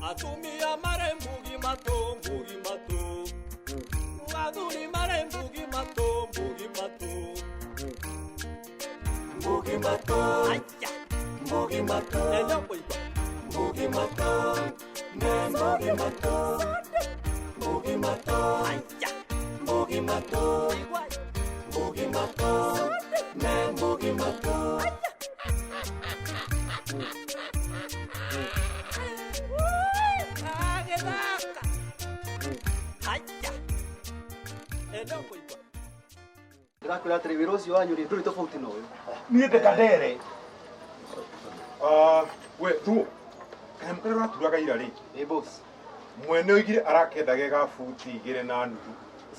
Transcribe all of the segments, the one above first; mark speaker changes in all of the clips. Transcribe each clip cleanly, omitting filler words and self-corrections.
Speaker 1: Atumia marĩ mbugi matũ, mbugi matũ. Athuri marĩ mbugi matũ, mbugi matũ. Mbugi matũ. Mbugi matũ. Mbugi matũ. Ne mbugi matũ. Mbugi matũ. Mbugi matũ. Mbugi matũ. Ne mbugi matũ. Agĩthaka. Haya. Eno kũigua.
Speaker 2: Ndĩrakwĩra atĩrĩ wĩra ũcio wanyu rĩ ndũrĩ tofauti na ũyũ.
Speaker 3: Niĩ ndĩ Kandere. Ah, we thuo kanyamũ karĩa ũraturaga ira rĩ?
Speaker 2: Ĩ boss.
Speaker 3: Mwene oigire arakenda ge ga buti 2.5.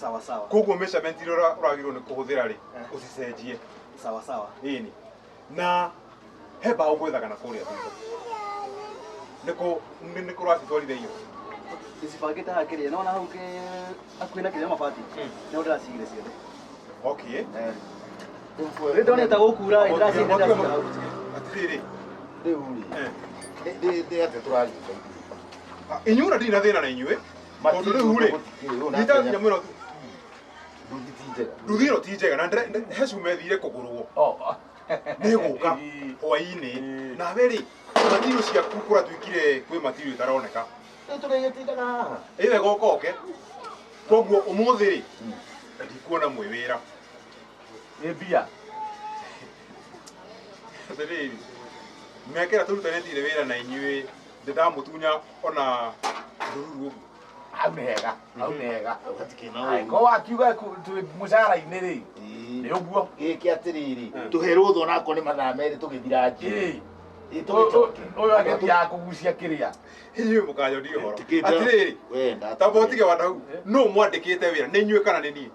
Speaker 2: Sawa sawa.
Speaker 3: Koguo measurement iria ũragĩrĩirwo nĩ kũhũthĩra rĩ, ũcicenjie.
Speaker 2: Sawa sawa.
Speaker 3: Ĩni. Na he mbaũ ngwethaga na kũrĩa thutha. Nĩkũ nĩkũ ũracitwarire iyo?
Speaker 2: Ndĩcibangĩte haha kĩrĩa nĩwona hau kĩ hakuhĩ na kĩrĩa mabati. Nĩho ndĩracigire ciothe.
Speaker 3: Okay.
Speaker 2: Rĩu ndonete gũkura rĩ ndĩracigire ndĩraciga hau.
Speaker 3: Atĩrĩrĩ.
Speaker 4: Rĩu rĩ. Ndĩ atĩa tũraringa ithuĩ?
Speaker 3: Inyuĩ na ndirĩ na thĩna na inyuĩ. Tondũ rĩu rĩ, nyita nginya mwĩra
Speaker 4: Nduthi ti njega.
Speaker 3: Nduthi ĩno ti njega na he cuma ĩthire kũgũrwo. Nĩ gũka hwainĩ. Nawe rĩ, matirio ciaku kũratuĩkire kwĩ matirio ĩtaroneka.
Speaker 4: Rĩu tũrĩgĩtindaga haha.
Speaker 3: Ĩ wega ũkoke. Koguo ũmũthĩ rĩ, ndikuona mwĩ wĩra.
Speaker 5: Nĩ mbia.
Speaker 3: Atĩrĩrĩ, mĩaka ĩrĩa tũrutanĩtie wĩra na inyuĩ, ndĩ ndamũtunya ona ndururu ũguo.
Speaker 5: Hau nĩ hega, hau nĩ hega.
Speaker 4: Hatikĩna
Speaker 5: Ai,
Speaker 4: ũru.
Speaker 5: ko wakiuga twĩ mũcara-inĩ rĩ, nĩ ũguo.
Speaker 4: Gĩkĩ atĩrĩrĩ, tũhe rũtha onakorwo nĩ mathaa merĩ tũgĩthira njĩra.
Speaker 5: Ĩ. Ũyũ agĩthiaga kũgucia kĩrĩa.
Speaker 3: Inyuĩ mũkanyonia ũhoro.
Speaker 4: Tikĩte-
Speaker 3: Atĩrĩrĩ,
Speaker 4: We, nda-
Speaker 3: tamba ũtige wandau, nũ mwandĩkĩte wĩra, nĩ inyuĩ kana nĩ niĩ?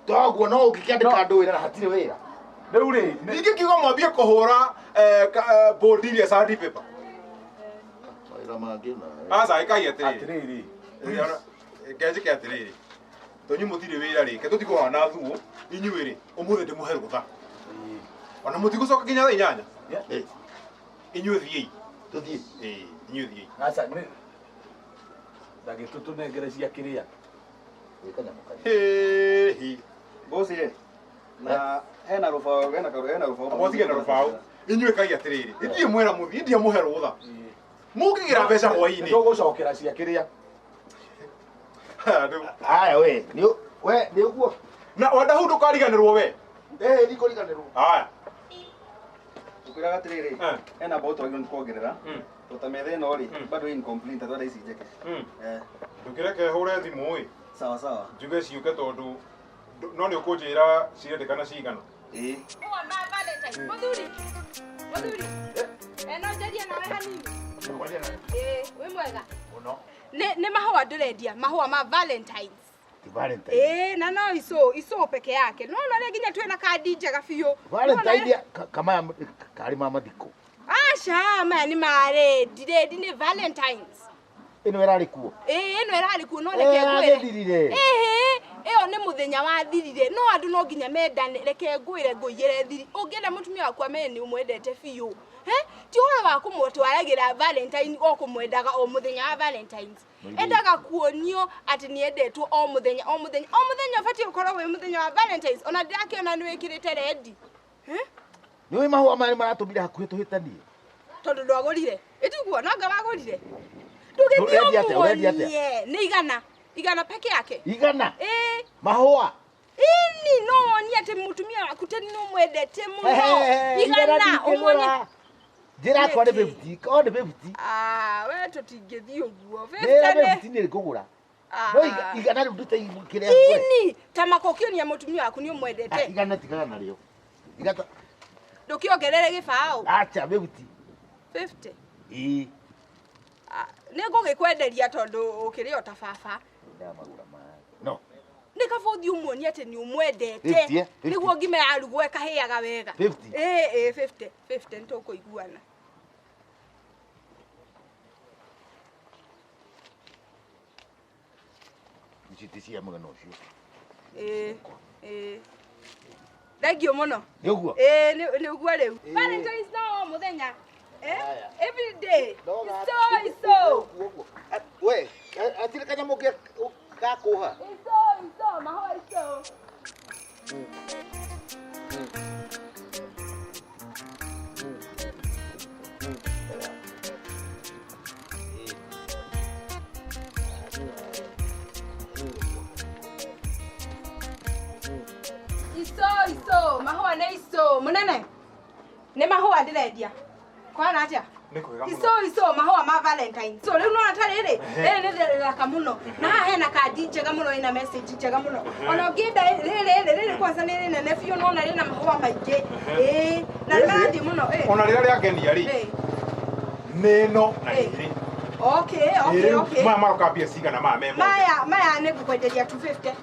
Speaker 4: Toguo no ũngĩkĩandĩka andũ wĩra na hatirĩ wĩra.
Speaker 5: Rĩu rĩ, nĩ-
Speaker 3: Ingĩkiuga mwambie kũhũra bodi iria sandi paper.
Speaker 4: Mawĩra mangĩ na.
Speaker 3: Aca, ĩkai atĩrĩrĩ.
Speaker 5: Atĩrĩrĩ.
Speaker 3: Ngenjĩke atĩrĩrĩ. Tondũ inyuĩ mũtirĩ wĩra rĩ, ke tũtikũhana thuo, inyuĩ rĩ, ũmũthĩ ndĩmũhe rũtha. Ona mũtigũcoka nginya thaa 8. Inyuĩ thiĩi.
Speaker 4: Tũthiĩ.
Speaker 3: Ĩĩ, inyuĩ thiĩi.
Speaker 5: Aca, nĩ ndagĩtũtũnengere cia kĩrĩa.
Speaker 4: Gwĩka nyamũ kaingĩ.
Speaker 3: Hĩhi.
Speaker 2: Boss ĩ, na hena rũbaũ, hena karũ, hena rũbaũ.
Speaker 3: Amba ũtige na rũbaũ. Inyuĩ kai atĩrĩrĩ, ithiĩ mwĩra mũthiĩ, ndiĩ mũhe rũtha. Mũngĩgĩra mbeca hwainĩ.
Speaker 5: Nĩtũgũcokera cia kĩrĩa.
Speaker 4: Haya we, nĩ we nĩ ũguo.
Speaker 3: Na wanda hau ndũkariganĩrwo we.
Speaker 4: Eh, ndikũriganĩrwo.
Speaker 3: Haya.
Speaker 2: Ngũkwĩraga atĩrĩrĩ, hena mbaũ twagĩrĩirwo nĩ kuongerera. To ta metha ĩno rĩ, bado incomplete twenda ici njeke.
Speaker 3: Ndũkĩreke hũre thimũ ĩ.
Speaker 2: Sawa sawa.
Speaker 3: Njuge ciũke tondũ no nĩ ũkũnjĩra cirendekana cigana.
Speaker 2: Ĩĩ.
Speaker 6: Ũwa ma Valentine. Mũthuri. Mũthuri. No njarie nawe hanini. Ĩĩ, wĩ mwega.
Speaker 4: Mũno.
Speaker 6: Nĩ mahũa ndĩrendia, mahũa ma Valentines.
Speaker 4: Ti Valentine.
Speaker 6: Ĩĩ, na no icũ, icũ peke yake. No na rĩ nginya twĩna kandi njega biũ.
Speaker 4: Valentine kamaya karĩ ma mathiko.
Speaker 6: Aca, maya nĩ ma rendi, rendi nĩ Valentines.
Speaker 4: Ĩno ĩrarĩ kuo.
Speaker 6: Ĩĩ, ĩno ĩrarĩ kuo no reke ngwĩre.
Speaker 4: Ĩragĩthirire.
Speaker 6: Ĩhĩ, ĩyo nĩ mũthenya wathirire. No andũ no nginya mendane, reke ngwĩre ngũiyĩre thiri. Ũngĩenda mũtumia waku amenye nĩ ũmwendete biũ. He? Ti ũhoro wa kũmũtwaragĩra Valentine o kũmwendaga o mũthenya wa Valentines. Endaga kuonio atĩ nĩ endetwo o mũthenya o mũthenya. O mũthenya ũbatiĩ gũkorwo wĩ mũthenya wa Valentines. Ona ndĩrakĩona nĩ wĩkĩrĩte rendi. He?
Speaker 4: Nĩ ũĩ mahũa maya nĩ maratũmire hakuhĩ tũhĩtanie.
Speaker 6: Tondũ ndwagũrire. Ĩtiguo, no anga wagũrire.
Speaker 4: Ũrendia
Speaker 6: Ndũgĩthiĩ
Speaker 4: atĩa? Ũrendia atĩa?
Speaker 6: ũmuonie. Nĩ igana. Igana peke yake.
Speaker 4: Igana?
Speaker 6: Ĩĩ.
Speaker 4: Mahũa?
Speaker 6: Ĩni, no wonie atĩ mũtumia waku tĩ nĩ ũmwendete mũno.
Speaker 4: Hehehe,
Speaker 6: Igana,
Speaker 4: igana
Speaker 6: ũmuonie.
Speaker 4: ndingĩgũra. Njĩra akwa nĩ 50, korwo nĩ 50.
Speaker 6: Ah, we tũtingĩthiĩ ũguo.
Speaker 4: Njĩra
Speaker 6: 50 nĩ-
Speaker 4: 50 nĩ ngũgũra.
Speaker 6: Ah.
Speaker 4: No igana rĩu ndute kĩrĩa ngũre.
Speaker 6: Ĩni, ta makũkĩonia mũtumia waku nĩ ũmwendete.
Speaker 4: Ah, igana tigana narĩo. Igata.
Speaker 6: Ndũkĩongerere gĩbaũ.
Speaker 4: Acha, 50.
Speaker 6: 50.
Speaker 4: Ĩĩ.
Speaker 6: Ah, nĩ ngũgĩkwenderia tondũ ũkĩrĩ o ta baba.
Speaker 4: Ndamagũra maĩ. No.
Speaker 6: Nĩ kaba ũthiĩ ũmuonie atĩ nĩ ũmwendete.
Speaker 4: 50, eh? 50.
Speaker 6: Nĩguo ngima yarugwo ĩkahĩaga wega.
Speaker 4: 50.
Speaker 6: Ĩĩ, ĩĩ, 50, 50 nĩ tũkũiguana.
Speaker 4: Ici ti cia mũgeno ũcio.
Speaker 6: Ĩĩ, ĩĩ. Thengiũ mũno.
Speaker 4: Nĩ ũguo?
Speaker 6: Ĩĩ, nĩ ũguo rĩu. Valentines no o mũthenya. Eh?
Speaker 4: Haya.
Speaker 6: Every day.
Speaker 4: Ndoga.
Speaker 6: Iso iso.
Speaker 4: Ũguo. We, atirĩ kanyamũ gakũha.
Speaker 6: Iso iso mahũa iso. Iso iso mahũa nĩ iso mũnene. Nĩ mahũa ndĩrendia. Kwana atĩa?
Speaker 3: Nĩ kwega mũno.
Speaker 6: Iso iso mahũa ma Valentine. So rĩu nona ta rĩrĩ, rĩrĩ nĩ rĩthaka mũno. Na haha hena kandi njega mũno ĩna message njega mũno. Ona ũngĩenda rĩrĩ rĩrĩ rĩrĩ kwanza nĩ rĩnene biũ nona rĩna mahũa maingĩ. Ĩĩ, na nĩ marathiĩ mũno. Ĩĩ.
Speaker 3: Ona rĩrĩa rĩangenia rĩ,
Speaker 6: Ĩĩ.
Speaker 3: nĩ ĩno na
Speaker 6: Ĩĩ.
Speaker 3: rĩrĩ.
Speaker 6: Okay, okay,
Speaker 3: Rĩu
Speaker 6: okay.
Speaker 3: Maya maroka mbia cigana maya me mothe?
Speaker 6: Maya maya nĩ ngũkwenderia 250.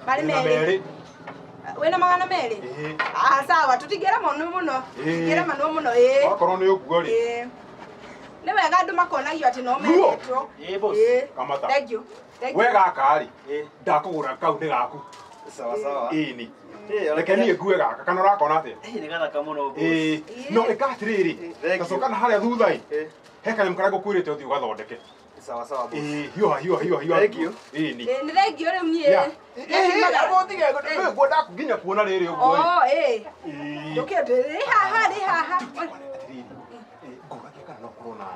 Speaker 6: Marĩ
Speaker 3: Wĩna
Speaker 6: merĩ.
Speaker 3: merĩ.
Speaker 6: Wĩna magana merĩ?
Speaker 3: Ĩĩ.
Speaker 6: Ah, sawa, tũtingĩra mũno mũno.
Speaker 3: Ĩĩ.
Speaker 6: Tũtingĩra mũno mũno, ĩĩ.
Speaker 3: Wakorwo nĩ ũguo rĩ.
Speaker 6: Ĩĩ. Nĩ wega andũ makonagio atĩ no
Speaker 3: Ruo.
Speaker 6: mendetwo.
Speaker 2: Ĩĩ, boss.
Speaker 6: Ĩĩ.
Speaker 3: Kamata.
Speaker 6: Thank you. Thank you.
Speaker 3: We gaka rĩ,
Speaker 2: Ĩĩ.
Speaker 3: ndakũgũra kau nĩ gaku.
Speaker 2: Sawa sawa.
Speaker 3: Ĩĩ nĩ.
Speaker 2: Ĩĩ, ona
Speaker 3: Reke niĩ ngue gaka kana ũrakona atĩa?
Speaker 2: Ĩĩ, nĩ gathaka mũno boss.
Speaker 3: Ĩĩ.
Speaker 6: Ĩĩ.
Speaker 3: No ĩka atĩrĩrĩ,
Speaker 2: Thank you.
Speaker 3: tacoka na harĩa thutha ĩ,
Speaker 2: Ĩĩ.
Speaker 3: he kanyamũ karĩa ngũkwĩrĩte ũthiĩ ũgathondeke.
Speaker 2: Sawa sawa boss.
Speaker 3: Ĩĩ, hiũha hiũha hiũha hiũha.
Speaker 2: Thank you.
Speaker 3: Ĩĩ nĩ.
Speaker 6: Ĩĩ, nĩ thank you rĩu niĩ.
Speaker 3: Ya.
Speaker 6: Nĩngiumaga.
Speaker 3: Ĩĩ, ngwenda nginya kuona rĩrĩ ũguo ĩ.
Speaker 6: Oh, ĩĩ.
Speaker 3: Ĩĩ.
Speaker 6: Ndũkĩende rĩ haha rĩ haha.
Speaker 3: Atĩrĩrĩ, ngũragia kana no ũkorwo na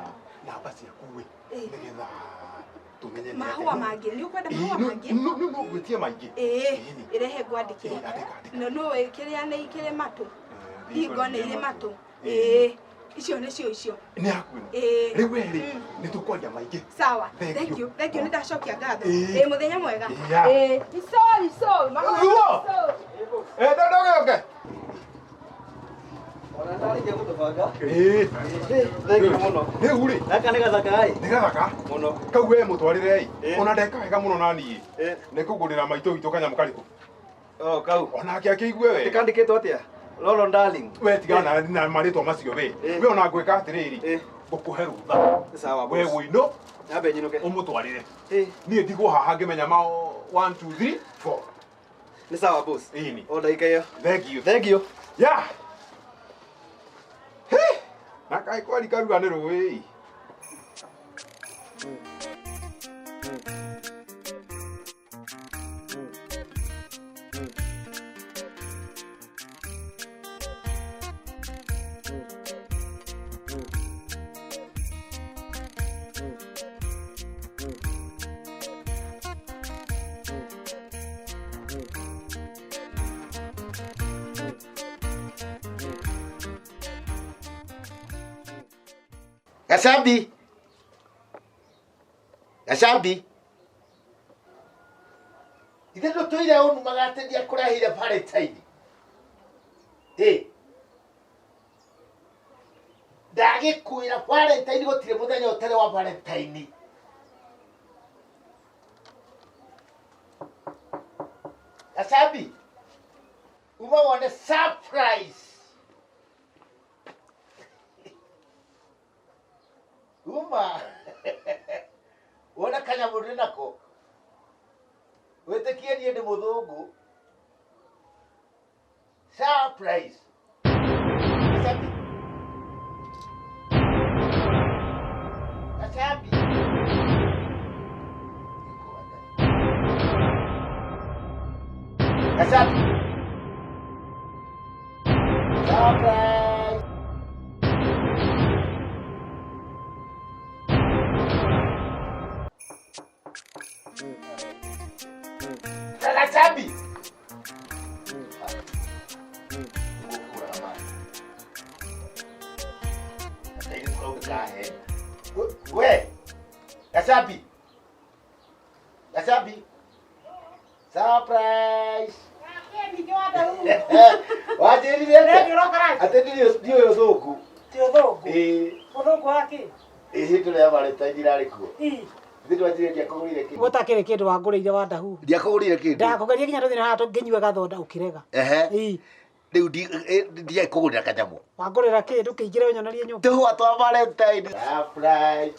Speaker 3: namba ciaku ĩ,
Speaker 6: Ĩĩ.
Speaker 3: nĩgetha tũmenye nĩ
Speaker 6: Mahũa
Speaker 3: atĩa.
Speaker 6: mangĩ, nĩ ũkwenda
Speaker 3: Ĩĩ,
Speaker 6: mahũa
Speaker 3: no-
Speaker 6: mangĩ?
Speaker 3: no no no ngwĩtie maingĩ.
Speaker 6: Ĩĩ,
Speaker 3: Ĩĩ nĩ.
Speaker 6: ĩrehe ngwandĩkĩre.
Speaker 3: Ĩĩ, andĩka, andĩka.
Speaker 6: No nũĩ kĩrĩa nĩ ikĩrĩ matũ.
Speaker 3: Ĩĩ,
Speaker 6: Thingo nĩ irĩ matũ.
Speaker 3: Ĩĩ.
Speaker 6: Ĩĩ. Icio nĩcio icio.
Speaker 3: Nĩ yaku ĩno.
Speaker 6: Ĩĩ.
Speaker 3: Rĩu we rĩ,
Speaker 6: Mm.
Speaker 3: nĩ tũkwaria maingĩ.
Speaker 6: Sawa.
Speaker 3: Thank
Speaker 6: Thank
Speaker 3: you.
Speaker 6: you. Thank you. Nĩ ndacokia ngatho.
Speaker 3: Ĩĩ.
Speaker 6: Ĩĩ, mũthenya mwega.
Speaker 3: Yeah.
Speaker 6: Ĩĩ. Iso iso. Mahũa
Speaker 3: Ruo.
Speaker 6: iso.
Speaker 3: Ĩ, ndũgĩũke.
Speaker 2: Ona ndarĩkia gũtũbanga.
Speaker 3: Ĩĩ.
Speaker 2: Thank you mũno.
Speaker 3: Rĩu rĩ,
Speaker 2: Gaka nĩ gathaka ĩ.
Speaker 3: nĩ gathaka.
Speaker 2: Mũno.
Speaker 3: Kau we mũtwarĩre ĩ.
Speaker 2: Ĩĩ.
Speaker 3: Ona ndeka wega mũno na niĩ.
Speaker 2: Ĩĩ.
Speaker 3: Nĩ kũgũrĩra maitũ witũ kanyamũ karĩkũ.
Speaker 2: Oh, kau.
Speaker 3: Onake akĩigue wega.
Speaker 2: Kandĩkĩtwo atĩa? Lolo darling.
Speaker 3: We tigana na marĩtwa macio we.
Speaker 2: Ĩĩ.
Speaker 3: We ona ngwĩka atĩrĩrĩ.
Speaker 2: Ĩĩ.
Speaker 3: Ngũkũhe rũtha.
Speaker 2: Sawa
Speaker 3: We
Speaker 2: boss.
Speaker 3: wũinũ
Speaker 2: Nyambe nyinũke.
Speaker 3: ũmũtwarĩre.
Speaker 2: Ĩĩ.
Speaker 3: Niĩ ndigwo haha ngĩmenya ma 1 2 3 4.
Speaker 2: Nĩ sawa boss.
Speaker 3: Ĩĩ nĩ.
Speaker 2: O ndagĩka ĩyo.
Speaker 3: Thank you.
Speaker 2: Thank you.
Speaker 3: Ya. He. Na kaĩ kwari karua nĩ rũĩ.
Speaker 4: Gacambi. Gacambi. Ithe ndũtũire ũnumaga atĩ ndiakũrehire Valentine. Ĩ. Ndagĩkwĩra Valentine gũtirĩ mũthenya ũtarĩ wa Valentine. Gacambi. Uma wone surprise. Uma. Wona kanyamũ ndĩ nako. Wĩtĩkie niĩ ndĩ mũthũngũ. Surprise. Gacambi. Gacambi. Gacambi. Surprise. Gacambi. We, Gacambi. Gacambi. Surprise. Wanjĩrire atĩa? Atĩ ndiũĩ ũthũngũ.
Speaker 7: Ti ũthũngũ.
Speaker 4: Ĩĩ.
Speaker 7: Ũthũngũ wa kĩ?
Speaker 4: Ĩ hĩndĩ ĩrĩa Valentine irarĩ kuo.
Speaker 7: Ĩ.
Speaker 4: Ithe ndwanjĩrire ndiakũgũrĩire kĩndũ.
Speaker 7: Gũtakĩrĩ kĩndũ wangũrĩire wa ndahuhu.
Speaker 4: Ndiakũgũrĩire kĩndũ.
Speaker 7: Ndakũgeria nginya tũthiĩ na haha tũngĩnyue gathoda ũkĩrega.
Speaker 4: Ehe.
Speaker 7: Ĩ.
Speaker 4: Rĩu ndiakũgũrĩra kanyamũ.
Speaker 7: Wangũrĩra kĩ ndũkĩingĩre ũnyonerie nyũmba.
Speaker 4: Tũhũa twa Valentine. Surprise.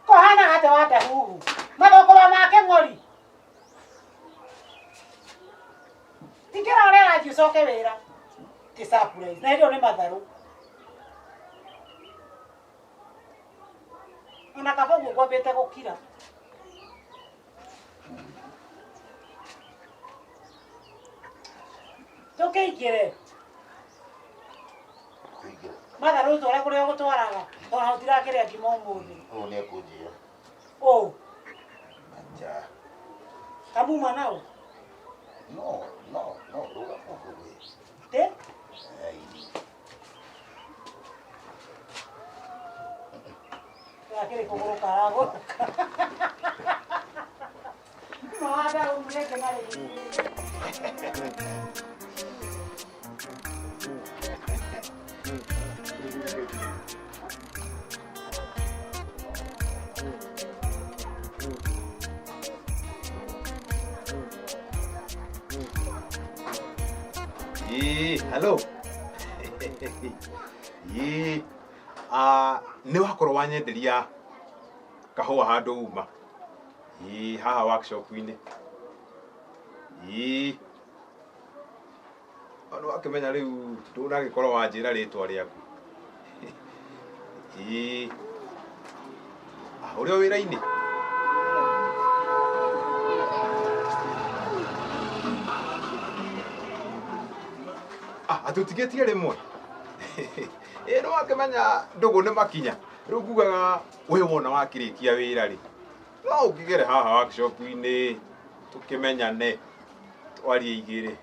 Speaker 7: Kũhana atĩa wa ndahuhu? Mathũkũma make ng'ori. Ingĩra ũrĩa ũrathiĩ ũcoke wĩra. Ti surprise. Na hĩndĩ ĩyo nĩ matharũ. Ona kaba ũguo ngwambĩte gũkira. Tũkĩingĩre. Matha rĩu tware kũrĩa ũgũtwaraga. Tondũ tũtirakĩrĩa ngima ũmũthĩ.
Speaker 4: Ũũ nĩ ekũnjia.
Speaker 7: Ũũ.
Speaker 4: Acha.
Speaker 7: Kamuma nao.
Speaker 4: No, no, no, rũgama ũguo we.
Speaker 7: Ndĩ?
Speaker 4: Ai.
Speaker 7: Gakĩrĩ kũgũrũ karagũrũka. Mawanda ũmureke marĩ.
Speaker 3: Ĩĩ, hello. Ĩĩ, nĩ wakorwo wanyenderia kahũa handũ uma. Ĩĩ, haha workshop-inĩ. Ĩĩ. Nĩ wakĩmenya rĩu ndũnagĩkorwo wanjĩra rĩtwa rĩaku. Ĩĩ. Ũrĩ o wĩra-inĩ? Atĩ ũtigĩtie rĩmwe? Ĩĩ nĩ wakĩmenya ndũgũ nĩ makinya. Rĩu ngugaga we wona wakĩrĩkia wĩra rĩ, no ũkĩgere haha workshop-inĩ tũkĩmenyane twarie igĩrĩ.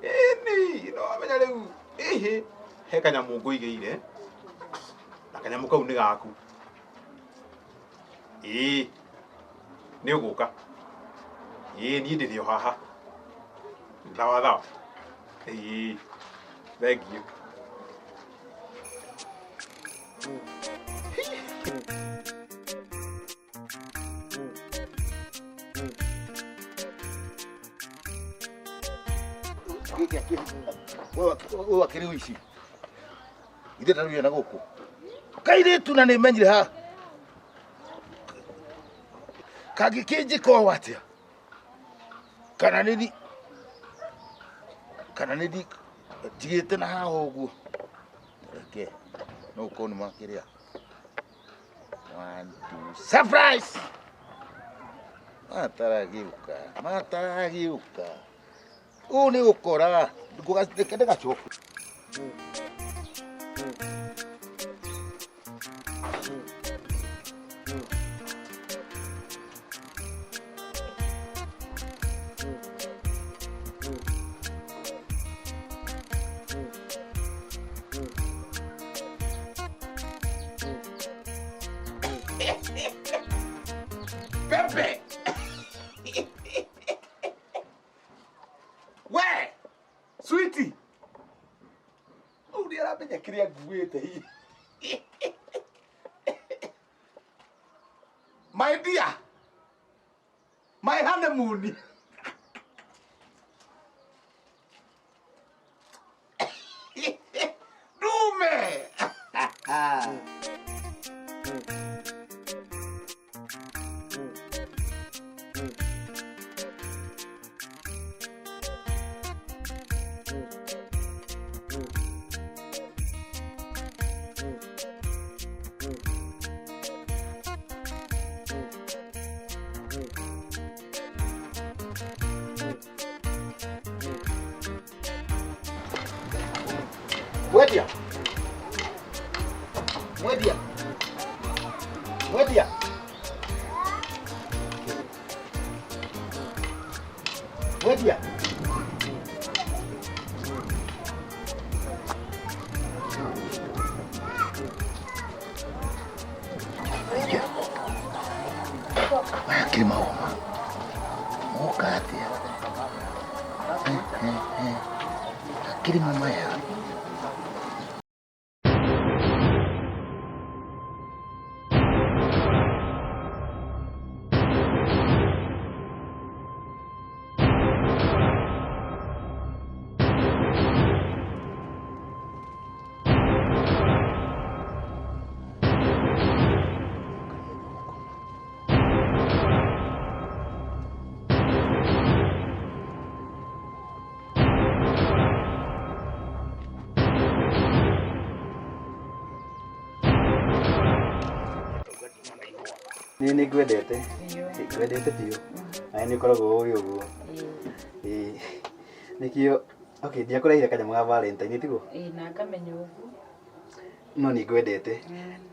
Speaker 3: Ĩni, no wamenya rĩu ĩhĩ he kanyamũ ngũigĩire na kanyamũ kau nĩ gaku. Ĩĩ, nĩ ũgũka. Ĩĩ niĩ ndĩrĩ o haha. Thawa thawa. Ĩĩ, thank you.
Speaker 4: Gĩkĩ akĩrĩ we wakĩrĩ ũici. Ithe ndarũire na gũkũ. Kairĩtu na nĩ menyire ha. Kangĩkĩnjĩka ũũ atĩa? Kana nĩ kana nĩ njigĩte na haha ũguo. Reke no ũkorwo nĩ makĩrĩa. 1 2 surprise! Mataragĩũka, mataragĩũka. Ũũ nĩ gũkora reke ndĩgacoke. Pepe! We! Sweetie! Ũũ nĩ aramenya kĩrĩa nguĩte hihi. My dear! My honeymoon! Ndume! Mwendia. Mwendia. Mwendia. Mwendia. Maya kiri mahoma. Moka atia. Akiri maya.
Speaker 2: Niĩ nĩ ngwendete. Ngwendete biũ. Na nĩ ũkoragwo ũĩ ũguo. Ĩĩ. Nĩkĩo okay, ndiakũrehire kanyamũ ga Valentine tiguo?
Speaker 8: Ĩĩ na ngamenya ũguo.
Speaker 2: No nĩ ngwendete.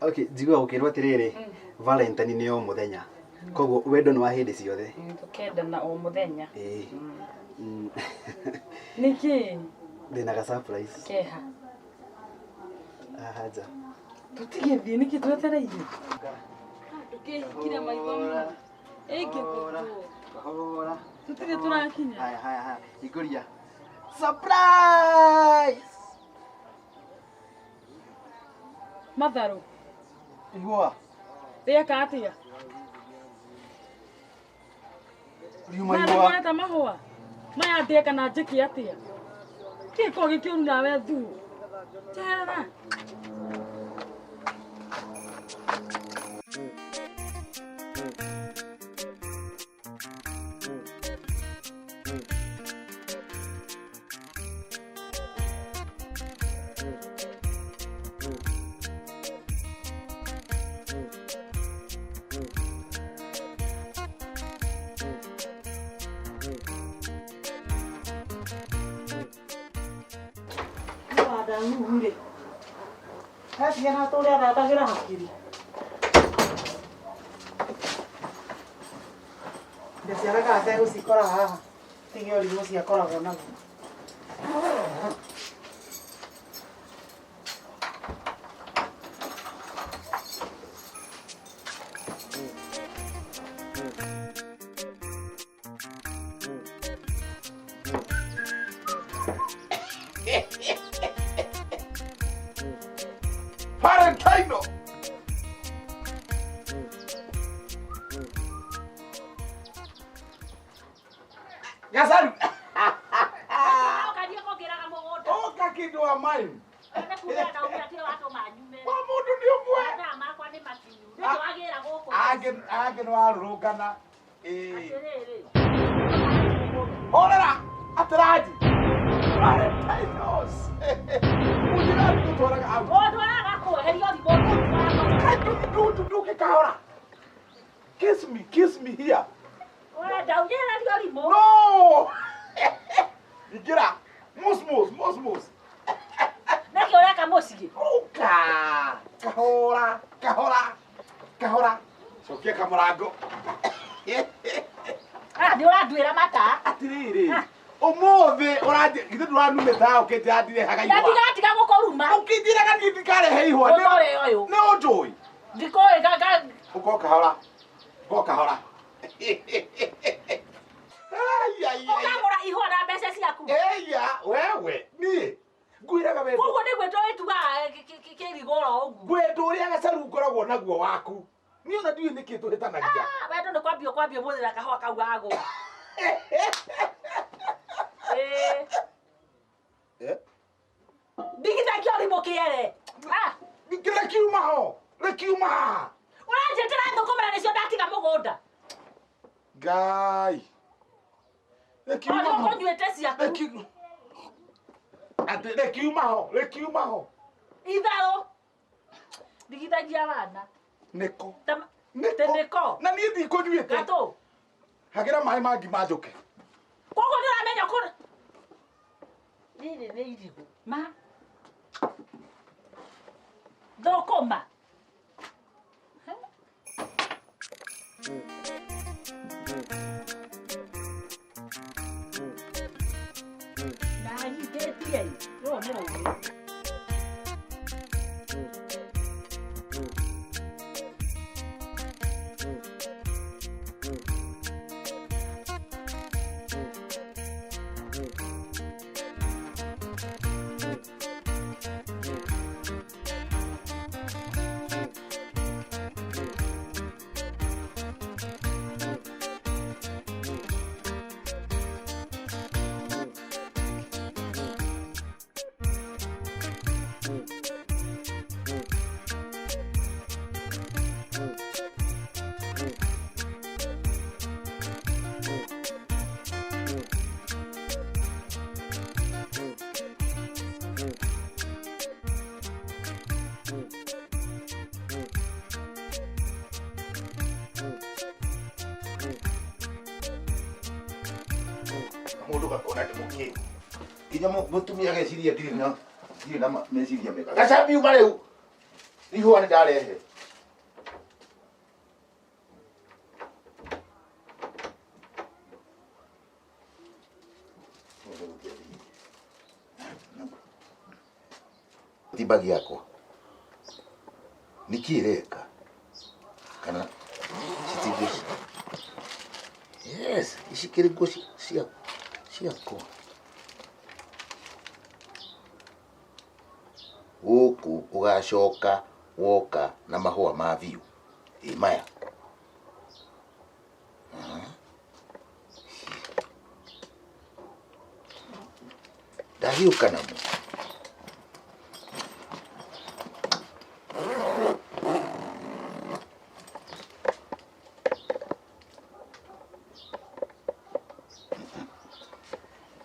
Speaker 2: Okay, njiguaga ũkĩrwo atĩrĩrĩ, Valentine nĩ o mũthenya. Koguo wendo nĩ wa hĩndĩ ciothe.
Speaker 8: Tũkendana o mũthenya.
Speaker 2: Ĩĩ.
Speaker 8: Nĩkĩ?
Speaker 2: Ndĩna ga surprise.
Speaker 8: Keha.
Speaker 2: Haha nja.
Speaker 8: Tũtigĩthiĩ nĩkĩ twetereire? Ndũkĩhingire maitho mũno. Ĩngĩgũtwo.
Speaker 2: Kahora.
Speaker 8: Tũtirĩ tũrakinya.
Speaker 2: Haya haya haya. Hingũria. Surprise!
Speaker 8: Matharũ.
Speaker 2: Ihũa.
Speaker 8: Rĩeka atĩa?
Speaker 2: Riuma
Speaker 8: Na
Speaker 2: ihũa.
Speaker 8: nĩwonete mahũa? Maya ndĩe kana njĩke atĩa? Kĩko gĩkĩũru nawe thuo. Njeherera.
Speaker 7: Wadamu rĩ aciana tũrĩa athakagĩra hakiri ndaciara kana tegũcikora haha tige ũrimũ ciakoragwo naguo.
Speaker 4: Valentino. Gasaru. Oka kindu wa mine. Wa mundu ni umwe. Ange ange no arurungana. Eh. Horera atiraji. Valentinos. Ujirani gutwaraga au. Nduke kahora. Kiss me here. No. Ingira. Mos mos mos mos. Oka. Kahora, kahora. Kahora. Cokia kamũrango.
Speaker 7: Nĩ ũranduĩra mata.
Speaker 4: Atirĩrĩ. Ũmũthĩ ũranjĩ githĩ ndũranumĩte haha ũkĩnjĩra ndirehaga ihũa.
Speaker 7: Ndatiga gũkũruma.
Speaker 4: Ũkĩnjĩraga niĩ ndikarehe ihũa.
Speaker 7: Ũtore ũyũ.
Speaker 4: Nĩ ũnjũĩ.
Speaker 7: Ndikũĩ ga
Speaker 4: Ũka o kahora. Ũka o kahora.
Speaker 7: Ũkagũra ihũa na mbeca ciaku.
Speaker 4: Eya, wewe, niĩ ngwĩraga wendo.
Speaker 7: Koguo nĩguo tũgĩtugaga kĩrigũro ũguo.
Speaker 4: Wendo ũrĩa gacaru ngoragwo naguo waku. Niĩ ona ndiũĩ nĩkĩ tũhĩtanagia.
Speaker 7: Wendo nĩ kwambia ũkwambia ũmũthĩ na kahũa kau gagũa.
Speaker 4: Eh?
Speaker 7: Ndigithagia ũrimũ kĩere.
Speaker 4: Rĩkiuma ho. Rĩkiuma haha.
Speaker 7: Ũranjĩtĩra thũkũma na nĩcio ndatiga mũgũnda.
Speaker 4: Ngai. Rĩkiuma
Speaker 7: Ona
Speaker 4: ho.
Speaker 7: ũkũnyuĩte ciaku.
Speaker 4: Atĩ rĩkiuma ho, rĩkiuma ho.
Speaker 7: Itharũ. Ndigithagia wana.
Speaker 4: Nĩko.
Speaker 7: Nĩko.
Speaker 4: Na niĩ ndikũnyuĩte.
Speaker 7: Gatũ.
Speaker 4: Hagĩra maĩ ma ngima njũke.
Speaker 7: Koguo nĩũramenya kũrĩ. Rĩrĩ nĩ irigũ. Ma. Thũkũma. Ndahingĩtie. Ũyũ nĩ ũũru.
Speaker 4: Kaũndũ gakona ndĩ mũkĩru. Nginya mũtumia ageciria ndirĩ na meciria mega. Gacambi uma rĩu. Ihũa nĩ ndarehe. Ti bagi yakwa. Nĩkĩ ĩreka? Kana citinguo? Yes, ici kĩrĩ nguo ciakwa. Gũkũ ũgacoka woka na mahũa ma biũ. Ĩ maya. Ndahiũka namo.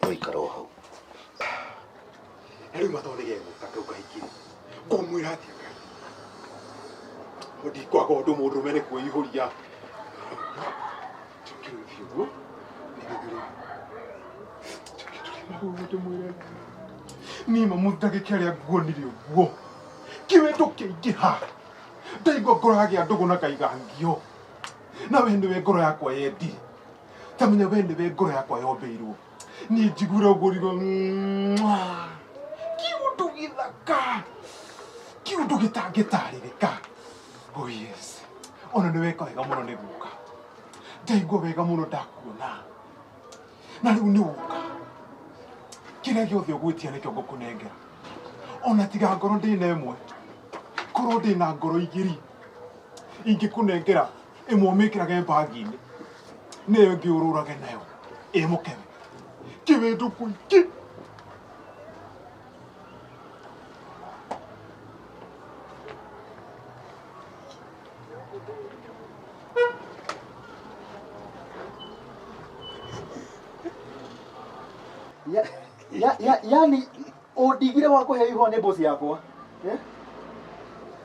Speaker 4: Ũikara o hau.
Speaker 3: Na rĩu matoo nĩ gegũka kau kahikire ngũmwĩra atĩa? Ngai, ndikwaga ũndũ mũndũrũme nĩ kwĩihũria. Njoke rĩu thiĩ ũguo nĩgetha rĩu njoke tũrĩ mahũa ndĩmwĩre niĩ mamu ndagĩka ĩrĩa nguonire ũguo kĩwendo kĩaingĩha, ndaigua ngoro yagĩa ndũgũ na ngaigangio na we nĩwe ngoro yakwa yendire. Tamenya we nĩwe ngoro yakwa yombĩirwo. Niĩ njiguire ũguo rigo kiundu gĩthaka, kiundu gĩtangĩtarĩrĩka. Oh yes, ona nĩ weka wega mũno nĩ gũka. Ndaigua wega mũno ndakuona na rĩu nĩ woka. Kĩrĩa gĩothe ũgwĩtia nĩkĩo ngũkũnengera, ona tiga ngoro ndĩna ĩmwe, korwo ndĩna ngoro igĩrĩ ingĩkũnengera ĩmwe ũmĩkĩrage mbagi-inĩ nĩyo ĩngĩ ũrũrage nayo ĩ mũkewe kĩwĩndũ kũingĩ.
Speaker 2: Yani ũndigire wa kũhe ihũa nĩ bosi yakwa. Eh?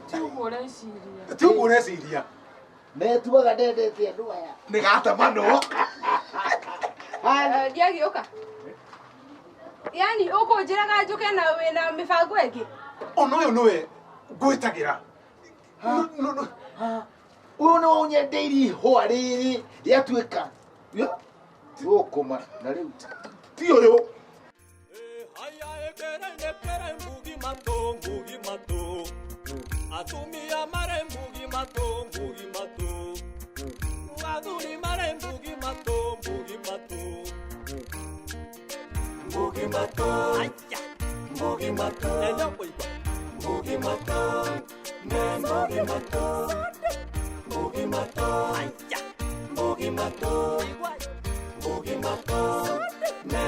Speaker 8: Ti ũguo ũreciria.
Speaker 3: Ti ũguo ũreciria.
Speaker 4: Metuaga ndendete andũ aya. Nĩ gatamanwo.
Speaker 6: Ndiagĩũka, yani ũkũnjĩraga njũke na wĩna mĩbango ĩngĩ.
Speaker 3: Ona ũyũ nĩwe ngwĩtagĩra. No.
Speaker 4: Ũyũ nĩ ũnyendeirie ihũa rĩrĩ rĩatuĩka. Gũkũma na rĩu ti ũyũ.
Speaker 1: Haya ekere nekere mbugi mato mbugi mato atumia mare mbugi mato mbugi mato athuri mare mbugi mato mbugi mato mbugi mato aya mbugi mato mbugi mato ne mbugi mato mbugi mato aya mbugi mato mbugi mato ne.